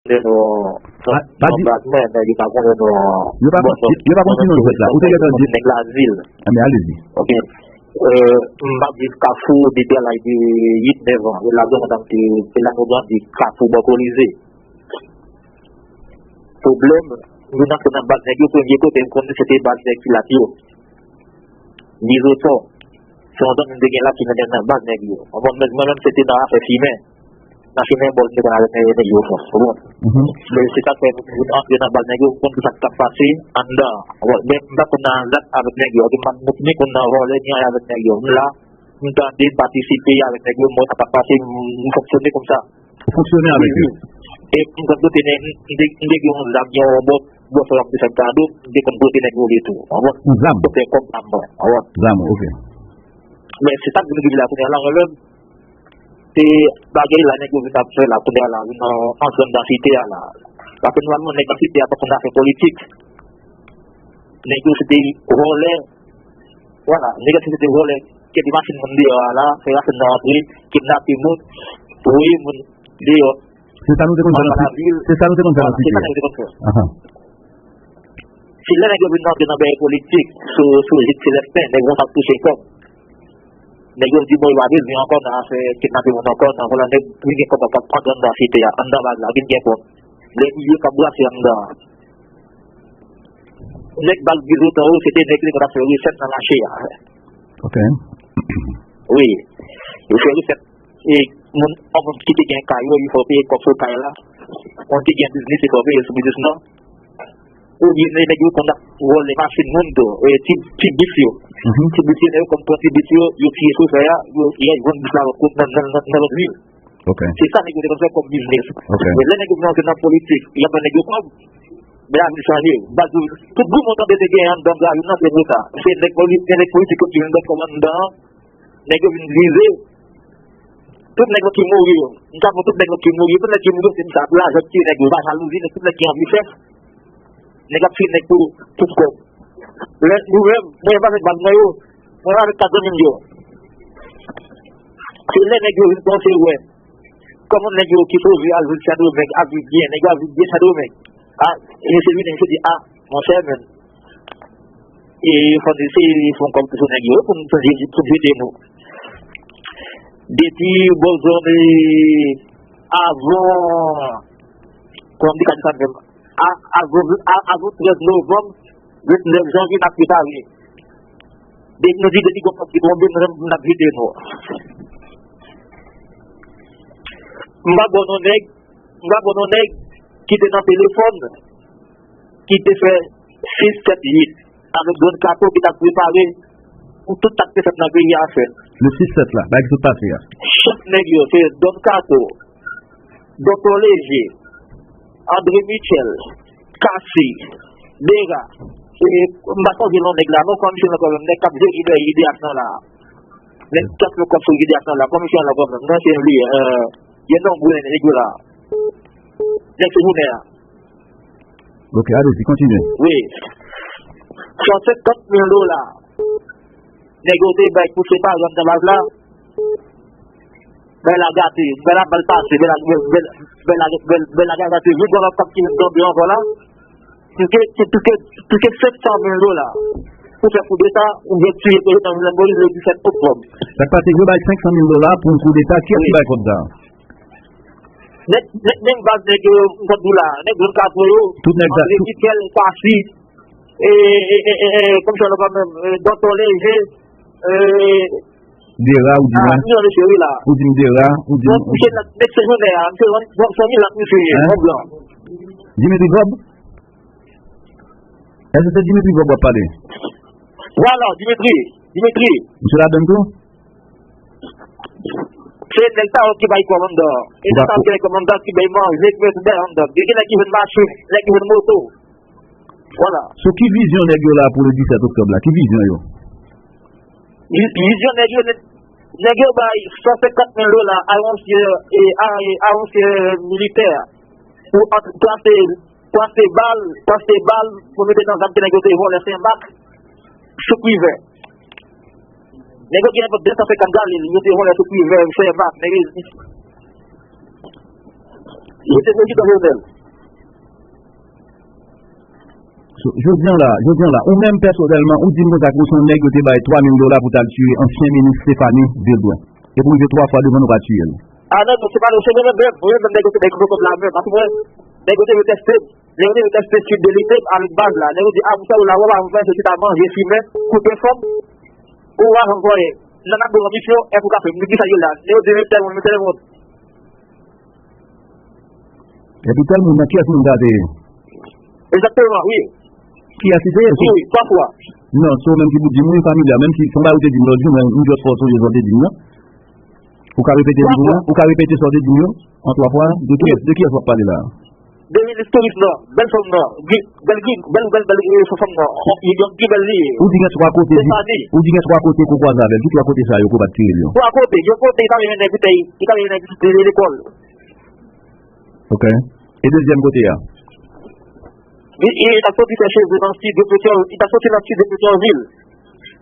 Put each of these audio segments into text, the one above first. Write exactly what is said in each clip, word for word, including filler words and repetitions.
konnen non, non, non baz mwen, nèg yo pa konnen non. Yo pa konn, yo pa konn ki non zòt la. Ou te gentan di nèg Lazil. Anben, alezi. Ok. M pa viv Kafou depi laj de uit, nèf an. E la gen yon dam te, te la nou di Kafou bò Kolize. Pwoblèm, nou antre nan baz nèg yo, premye kote m konnen se te baz nèg Pilat yo. Bizotò, se yon zanmi m te gen la ki mennen m nan baz nèg yo. Mwen menm, mwen menm se te nan afè fimen. Nan fimen bòl m te konn avèk nèg, nèg yo fò. Ou konprann? Men se sa k fè m antre nan baz nèg yo, m konn sa k t ap pase anndan an. Ou konprann? Men m pa t konn nan zak avèk nèg yo. Ok, m pa t ni konn nan vòlè, ni anyen avèk nèg yo. M la, m tande, m patisipe avèk nèg yo, m wè sa k ap pase, m, m fonksyone konsa. Ou fonksyone avèk yo? E m konn pote nèg, m te, m te gen yon zam, gen yon bò, bò frè m te fè m kado, m te konn pote nèg vole tou. Ou konprann? Yon zam? Pote kòb pa m, mwen. Ou konprann? Zam, ok. Men se sa k vin rive la kounye a la, mwen menm, se bagay la nèg yo vin ap fè la kounye a la, vin an, antre anndan site a la. Paske nòmalman, nèg nan site a pa konn afè politik. Nèg yo se te vòlè. Vwala, nèg yo se te vòlè. Kenbe machin moun deyò a la, fè racine nan antre, kidnape moun, voye moun deyò. Se sa nou te konn fè nan site. Se sa nou te konn fè nan site. Se sa nèg yo te konn fè. Ahan. Se lè nèg yo vin antre nan bagay politik, sou, sou Jid Selestin, nèg yo t ap touche kòb. Nèg yo di, bon, yo pa bezwen ankò nan afè kidnape moun ankò, nan vòlè, nèg vin gen kòb ap antre anndan site a, anndan baz la, vin gen kòb. Lè yo k ap brase anndan an. Nèg baz Bizotò yo, se te nèg ki te konn ap fè resèt nan mache a. Ok. Wi. Yo fè resèt. E moun, yon moun ki te gen kay, yo, li fè w peye kòb sou kay la. Moun ki gen biznis, li fè w peye sou biznis lan. Oubyen nèg yo konn ap vòlè machin moun tou, e ti, ti bis yo. Mhm. Ti bis yo, nèg yo konn pran ti bis yo, yo tiye sofè a, yo, yo vann bis la lòt kote nan, nan, nan, nan lòt vil. Ok. Se sa nèg yo te konn fè kòm biznis. Ok. Men lè nèg yo vin antre nan politik, y ap ban nèg yo kòb, men lavi chanje. Baz yo, tout gwo mwen tande te genyen anndan Brazil nan, se pou sa. Se nèg poli-, se nèg politik yo ki vin ban kòb anndan an, nèg yo vin grize. Tout nèg yo ki mouri yo, m ka pran tout nèg yo ki mouri, tout nèg ki mouri yo, se misye ap lajan ki tiye nèg yo, pa jalouzi, men tout nèg ki anvi chèf, nèg ap tiye nèg pou, pou kòb. Lè nou menm, mwen pa fè baz mwen yo, mwen pa fè kat zanmi m yo. Se lè nèg yo vin panse wè kòman nèg yo ki sove al jwenn Sendomeng, al viv byen, nèg yo al viv byen Sendomeng. A, e misye vini, misye di, a, monchè, men, e fò n eseye fè yon kòb sou nèg yo pou n, pou n, pou n jete nou. Depi bò zòn, e, avan, kòman m te ka di sa menm? A, avan, a, avan trèz novanm, vennèf janvye, n ap prepare. Depi nou di, depi gon kòb ki tonbe, nou, n ap jete nou. M pa bon non nèg, m pa bon non nèg ki te nan telefòn, ki te fè sis, sèt, uit, avèk Don Kato ki t ap prepare pou tout sa k te fèt nan peyi a fèt. Le sis sèt la, bagay ki sot pase a. Chèf nèg yo, se Don Kato, Doktè Leje, André Michel, Cassy, Bera, e, m pa sonje non nèg la, non, kòm se nan kòm nèg k ap jere I D H nan la. Nèg k ap fè kòb sou I D H nan la, kòm se nan kòm nan, se li, e, gen non grenn nèg yo la. Nèg se jounen an. Ok, alezi, kontinye. Wi. San senkant mil dola. Nèg yo te bay pou separe anndan baz la. Bay la gate, bay la mal pase, bay la, bay, bay, bay la, bay, bay la gate. Vin gwo kòb ki vin tonbe ankò la. Touke, touke, touke senk san mil dola. Pou fè koudeta, oubyen tiye prezidan Jovenel Moïse le disèt oktòb. Sa k pase, yo bay senk san mil dola pou yon koudeta, kiyès ki bay kòb sa a? Nèg, nèg, nèg baz nèg yo, m konn di w la, nèg Don Kato yo, tout nèg sa, André Michel, Cassy, e, e, e, e, e, kòm sa l ap menm, e, Doktè Leje, e, Dera, ou di mwen? Misye wi la. Ou di m Dera, ou di m. Misye la, nèg se jounen a, misye, se yon milat misye ye, yon blan. Dimitri Vorbe? Èske se Dimitri Vorbe w ap pale? Vwala, Dimitri, Dimitri. Misye ladann tou? Se nèg sa yo ki bay kòmandan. E nèg sa yo ki bay kòmandan, ki bay manje, ki bay tout bagay anndan. Gen nèg ki jwenn machin, nèg ki jwenn moto. Vwala. Sou ki vizyon nèg yo la pou le disèt oktòb la? Ki vizyon yo? Vi-, vizyon nèg yo, nèg yo bay san senkant mil dola a yon ansyen, e, a, e, a yon ansyen militè pou ant-, pou achte, pou achte bal, pou achte bal, pou mete nan zam ke nèg yo te vòlè Senmak, sou Privè. Nèg yo gen de san senkant galil, yo te vòlè sou Privè, Senmak, nèg yo. Li te prezidan Jovenel. So, jodi an la, jodi an la, ou menm pèsonèlman, ou di m konsa ke ou se yon nèg yo te bay twa mil dola pou t al tiye ansyen minis Stéphanie Vilbrun. E pou rive twa fwa devan nou pa tiye l. A non, non, se pa nou, se nou menm, menm, mwen menm, nèg yo te bay gwo kòb la menm. Paske mwen, nèg yo te vin tèste m. Nèg yo te vin tèste fidelite m avèk baz la. Nèg yo di, a, pou fè ou la, ou pa fè, se chita manje, fimen, koupe fanm. Ou pa janm konnen. Nan ap dwe yon misyon, èske ou ka fè? M di, kisa yo la? Nèg yo di, tèl moun, tèl moun. Epi tèl moun nan, kiyès moun sa te ye? Egzakteman, wi. Kiyès li te ye? Wi, wi, twa fwa. Non, se ou menm ki pou di m, wi, familya. Menm si se yon bagay ou te di m lòt jou, men m jis fè w sonje sa w te di m nan. Ou ka repete m tou, non? Ou ka repete sa w te di m yo? An twa fwa? De kiyès, de kiyès w ap pale la? De minis touris nan, bèl fanm nan, gri-, bèl gri-, bèl, bèl, bèl, eh, fanm nan, yon gri bèl li ye. Ou di gen twa kote, di, ou di gen twa kote ke w kwaze avè l. Ki twa kote sa yo ke w pa t tire l yo? Twa kote, yon kote, li ta vin nèg, li ta vin nèg, li te lekòl. Ok. E dezyèm kote a? Li, li t ap soti fè cheve nan Sid de Petyonvil, li t ap soti nan Sid de Petyonvil.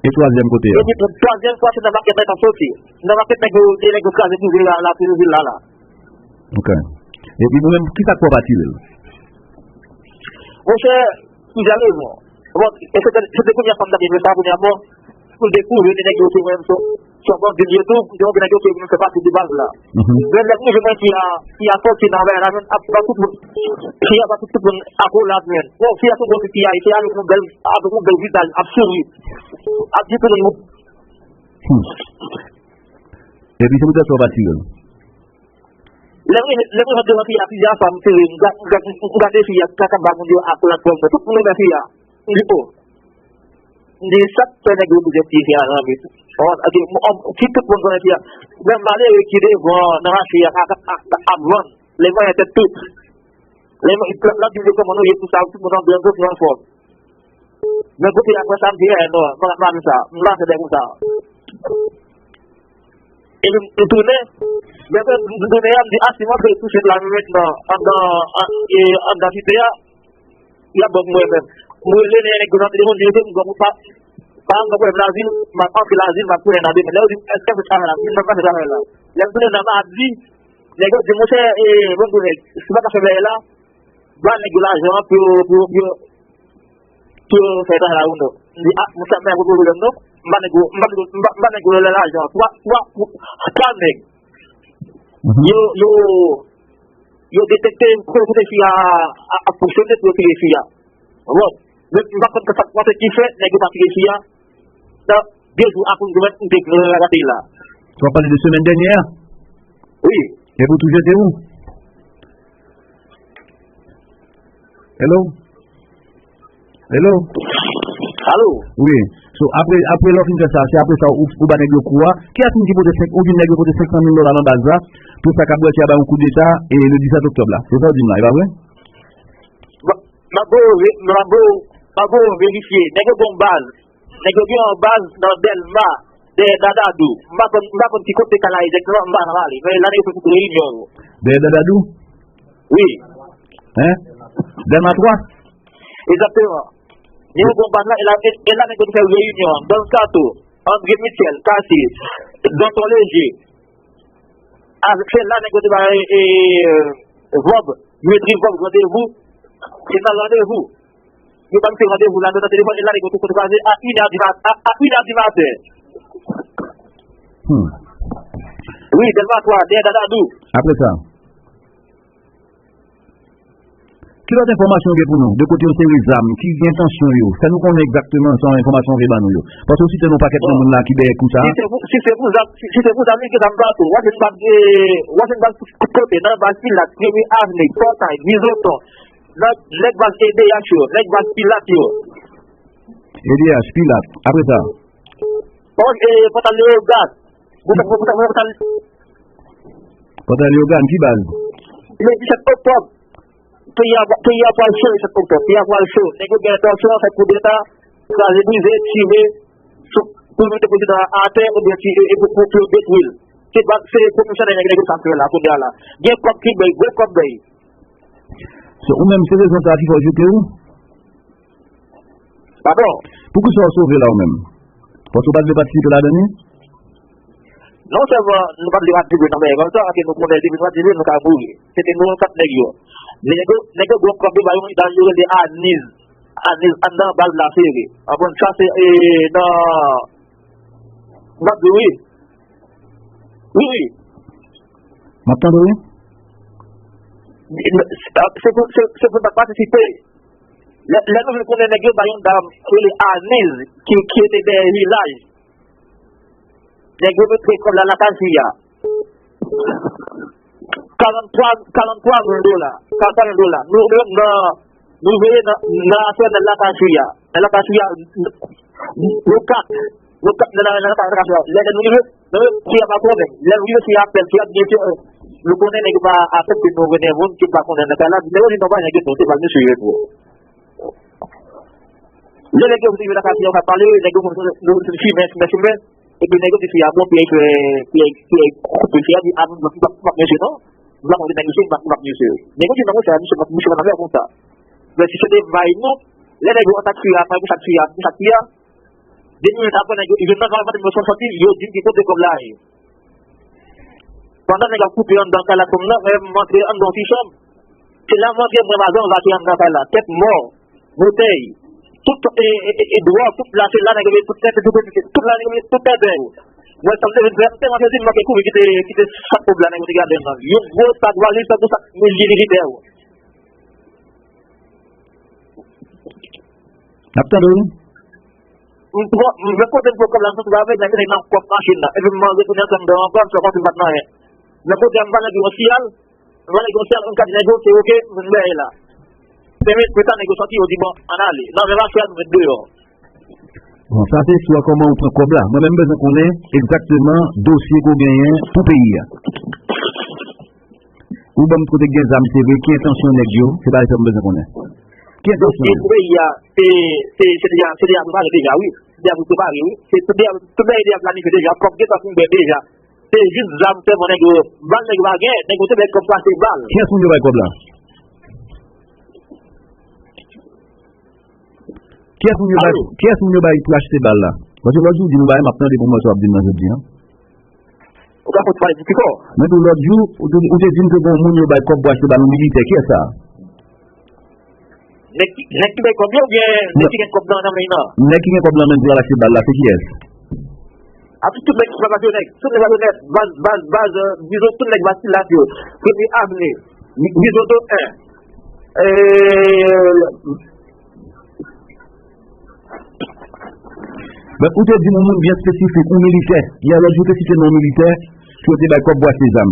E twazyèm kote a? Epi twazyèm fwa, se nan makèt la t ap soti. Nan makèt nèg yo, te nèg yo kraze prive la, la, Petyonvil la, la. Ok. Epi ou menm, kisa k fè w pa tire l? Monchè, plizyè rezon. Bon, e se te, se te premyè fwa m t ap fè sa, premyèman, pou l dekouvri, te nèg yo te wè m sou, sou bandi l ye tou, te wè nèg yo te vin fè pati de baz la. Mhm. Men lè m rive mwen fi a, fi a soti nan bagay la, men ap ba tout moun, fi a ba tout, tout moun akolad, men. Bon, fi a se gwo fi a, se avèk yon bèl, avèk yon bèl vizaj, ap souri. Ap di tout moun. Hmm. Epi se poutèt sa w pa tire l. Lè m, lè m rive devan fi a plizyè fwa, m tire, m ga-, m ga-, m gade fi a, kaka ba moun yo ak platfòm nan. Tout moun renmen fi a. M di, o. M di, sa k fè nèg yo bezwen tiye fi a nan men? Ki tout moun konnen fi a. Men malere ki devan, nan mache a, ap, ap, ap, ap vann. Lè mwen tèt tout. Lè mwen, l ap di m de kòman nou ye pou sa, tout moun anbyans, tout moun anfòm. Men kote apre sa, m di, eh, non, m pa, m pa fè sa, m pa fè bèk konsa. Epi m tounen, men apre m tounen an, m di, a, si m antre tousuit la, menm mentnan, anndan, an, e, anndan site a, y ap ban m mwen menm. M rele nèg yo nan telefòn, di, "Mesye, m gen pa, pa m gen pwoblèm lazil, m ap antre lazil, m ap tounen nan demen." Lè yo di m, "Èske w fè travay la?" M di, "M pa fè travay la." Lè m tounen nan madi, nèg yo di, "Monchè, e, bon, bon, nèg, si w pa ka fè bagay la, ba nèg yo lajan an pou yo, pou yo, pou yo, pou yo fè travay la pou nou." M di, "A, monchè, m pa gen pwoblèm non. M ba nèg yo, m ba nèg yo, m ba, m ba nèg yo lajan an." Twa, twa, twa nèg. Mhm. Yo, yo, yo detekte kote, kote fi a, a, ap fonksyone pou yo tiye fi a. Bon, men m pa konn sa k pase ki fè nèg yo pa tiye fi a. Nan de jou apre m te, m te gate la. Ou ap pale de semèn dènyè a? Wi. Epi w tou jete ou? Hello? Hello? Alo? Wi. So, apre, apre lè w fin fè sa, se apre sa ou, ou ba nèg yo kou a. Kiyès moun ki pote senk, ou di nèg yo pote senk san mil dola nan baz la, pou sa k ap bwè ti a bay yon koudeta, e le disèt oktòb la? Se sa w di m la, e pa vre? M, m ap voye, m ap voye, m ap voye verifye. Nèg yo gen yon baz. Nèg yo gen yon baz nan Dèlma, dèyè Dadadou. M pa konn, m pa konn ki kote kay la egzakteman, m pa ka pale. Men la nèg yo fè tout reyinyon yo. Dèyè Dadadou? Wi. Hein? Dèlma twa? Egzakteman. Nèg yo gen yon baz la, e la, e, e la nèg yo te fè reyinyon. Don Kato, André Michel, Kase, Danton Leje. Avèk se la nèg yo te bay, e, Vòb, Dimitri Vòb randevou. Se nan randevou. Yo ban m se randevou la nan telefòn, e la nèg yo tou kote kwaze a inè di mat-, a, a inè di maten. Hmm. Wi, Dèlma twa, dèyè Dadadou. Apre sa? Ki lòt enfòmasyon w gen pou nou? De kote yo sere zam, ki gen entansyon yo? Fè nou konnen egzakteman sa enfòmasyon w vle ban nou yo. Paske w site yon pakèt moun la ki dèyè kou sa. Si se pou, si se pou zam, si, si se pou zam, li gen zam patou. W ap jwenn baz, e, w ap jwenn baz tout kote, nan baz Pilat, Premye Avni, Pòtay, Vizoton, nan nèg baz E D H yo, nèg baz Pilat yo. E D H, Pilat. Apre sa? Pòt, e, Pòtay Leyogàn. Pòtay, Pòtay, Pòtay. Pòtay Leyogàn, ki baz? Le disèt oktòb. Peyi a, peyi a pral cho le disèt oktòb. Peyi a pral cho. Nèg yo gen entansyon fè koudeta, kraze brize, tire, sou, pou mete prezidan an atè, oubyen tire, e pou, pou, pou yo detwi l. Se pa, se komisyonè nèg yo sa fè la, kounye a la. Gen kòb ki bay, gwo kòb bay. So, ou menm, se rezon sa ki fè w jete ou? Padon? Poukisa w sove la ou menm? Paske w pa t vle patisipe ladan li? Non sèlman nou pa t vle pa t vle nan bagay konsa, paske nou konnen depi nou pa t vle nou ka mouri. Se te nou kat nèg yo. Men nèg yo, nèg yo gen yon kòb yo ba yo, yo rele Aniz. Aniz anndan bal la sere. Anprann sa se e, nan, m ap di wi. Wi, wi. M ap tande wi. Se pou, se, se pou n pa t patisipe. Lè, lè nou vin konnen nèg yo ba yon dam rele Aniz ki, ki te dèyè vilaj. Nèg yo mete kòb la lakay fi a. Karant twa, karant twa mil dola. Karant twa mil dola. Nou, nou, nou, nou veye nan, nan afè nan lakay fi a. Nan lakay fi a, nou kat. Nou kat nan, nan, nan lakay fi a. Lè, lè nou rive, nou, fi a pa konnen. Lè nou rive, fi a apèl, fi a di, "Mesye, nou konnen nèg yo pa aksepte nou vini moun ki pa konnen nan kay la." Nèg yo di, "Non, pa nèg yo, se pa misye yo tou." Lè nèg yo rive lakay fi a, yo ka pale, nèg yo konn nou fin fimen, fimen, fimen. Epi nèg yo di fi a, "Bon, pyè frè, pyè, pyè koupe fi a," di, "A, m p ap, m p ap mesye non. M pa konn nèg misye, m p ap, m p ap mesye." Nèg yo di, "Non, monchè, misye, misye pa nan afè konsa." Men si se te bay nou, lè nèg yo antak fi a, apre kontak fi a, kontak fi a, de minit apre, nèg yo, yo nan kay la, yo soti, yo di m ki kote kòb la ye. Pandan nèg ap koupe anndan kay la, fanm nan menm antre anndan yon ti chanm. Se la m antre, mwen, madanm, vake anndan kay la. Tèt mò, boutèy, tout, e, e, e, e dwòg, tout la, se la nèg yo met tout tèt, tout, tout, tout la nèg yo met tout tèt yo. Mwen, sa m te vin fè, m te manje di m manke kouri kite, kite sak kòb la nèg yo te gade m nan. Yon gwo sak valis, tankou sak milye militè yo. N ap tande wi. M pran, m, men kote m pran kòb la, m soti avèk nèg, nèg nan kòb machin nan. Epi m retounen ansanm de ankò, m fè kòmsi m pa t nan anyen. Men kote m pale de yon siyal, m pale de yon siyal, m ka di nèg yo, "Se oke, m dèyè la." Senk minit pita, nèg yo soti, yo di, "Bon, ann ale." Nan men mache a, nou met deyò. Bon, sa se istwa kòman ou pran kòb la. Mwen menm, m bezwen konnen egzakteman dosye ke w genyen pou peyi a. Ou ban m kote k gen zam, se vre, ki entansyon nèg yo? Se bagay sa m bezwen konnen. Ki entansyon yo? Dosye pou peyi a, se, se, se deja, se deja prepare deja, wi. Se deja prepare, wi. Se tout deja, tout bagay deja planifye deja. Kòb gentan fin bwè deja. Se jis zam sèlman nèg yo, bal nèg yo pa gen, nèg yo te bay kòb pou achte bal. Kiyès moun yo bay kòb la? Kiyès moun yo bay, kiyès moun yo bay pou achte bal la? Paske lòt jou w di m ou bay, m ap tande pou m wè sa w ap di m nan jodi a. Ou ka kontinye pale pi fò. Mwen di w lòt jou, ou te, ou te di m ke gen yon moun yo bay kòb pou achte bal, yon militè. Kiyès sa? Nèg, nèg ki bay kòb yo oubyen nèg ki gen kòb nan, nan men nan? Nèg ki gen kòb nan men pou al achte bal la, se kiyès? A tout, tout nèg ki pa yo nèg, tout nèg pa yo nèg, baz, baz, baz, euh, dizon tout nèg baz Silas yo, Premye Avni, dizon do en. Euh, Men ou te di m yon moun byen espesifik, yon militè. Yè lòt jou ou te site non yon militè ke yo te bay kòb pou achte zam.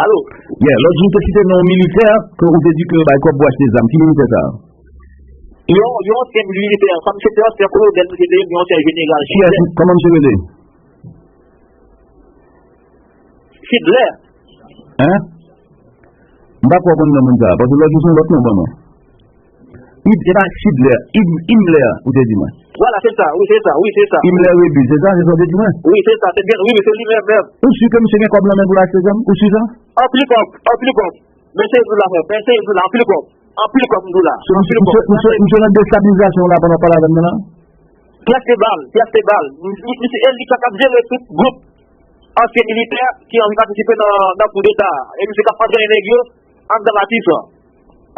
Alo? Yè lòt jou ou te site non yon militè ke ou te di ke yo bay kòb pou achte zam. Ki militè sa a? Yon, yon ansyen militè. Sa misye te ansyen kolonèl, misye te yon ansyen jeneral. Kiyès? Kòman misye rele? Fidlè. Hein? M pa kwè w konn non moun sa a, paske lòt jou se yon lòt non w ban mwen. Ib, se pa Fidlè, Ib, Imlè, ou te di mwen. Vwala, se sa, wi, se sa, wi, se sa. Imlè Rebu, se sa, se sa w te di mwen? Wi, se sa, se byen, wi, se li menm, menm. Ou si ke misye gen kòb nan men pou l achte zam? Ou si sa? Anpil kòb, anpil kòb. Men se di w la, frè, men se di w la, anpil kòb. Anpil kòb, m di w la. So, misye, misye, misye, misye nan destabilizasyon la pandan w pale avè m nan la? Pyès de bal, pyès de bal. Misye, misye, e li k ap jere tout gwoup ansyen militè ki anvi patisipe nan, nan koudeta a. E misye k ap antrene nèg yo anndan Matis lan.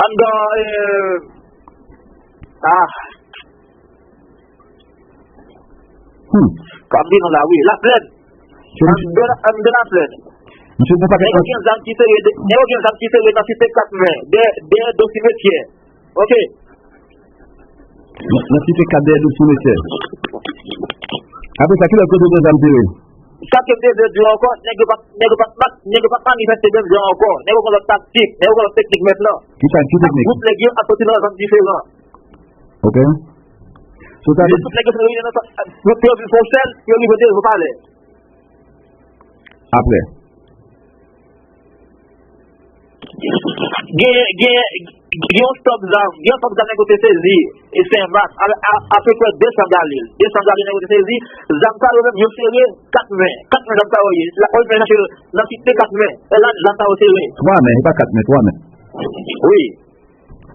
Anndan, euh, ah. Hmm. Kòm di nou la, wi. Laplèn. Anndan, anndan Laplèn. Misye gon pakèt. Nèg yo gen zam ki sere, nèg yo gen zam ki sere nan Site Kat Men, dèyè, dèyè do simetyè. Oke. Nan, nan Site Kat dèyè do simetyè. Apre sa, kilè kote gen zam sere? Sa ke m te vle di w ankò, nèg yo pa, nèg yo pa, pa, nèg yo pa manifeste menm jan ankò. Nèg yo gen lòt taktik, nèg yo gen lòt teknik mentnan. Ki sa, ki teknik? Gwoup nèg yo ap soti nan zòn diferan. Oke. So sa vle di tout nèg yo fin reyini nan sa, yo, yo vin fè yon sèl, yo rive devan palè. Apre? Gen, gen, gen yon stòk zam, gen yon stòk zam nèg yo te sezi, e Senmak, a, a, apeprè de san galil. De san galil nèg yo te sezi, zam sa yo menm, yo sere kat men, kat men zam sa yo ye. La, ou al chache nan Site Kat Men, e la, zam sa yo sere. Twa men, e pa kat men, twa men. Wi.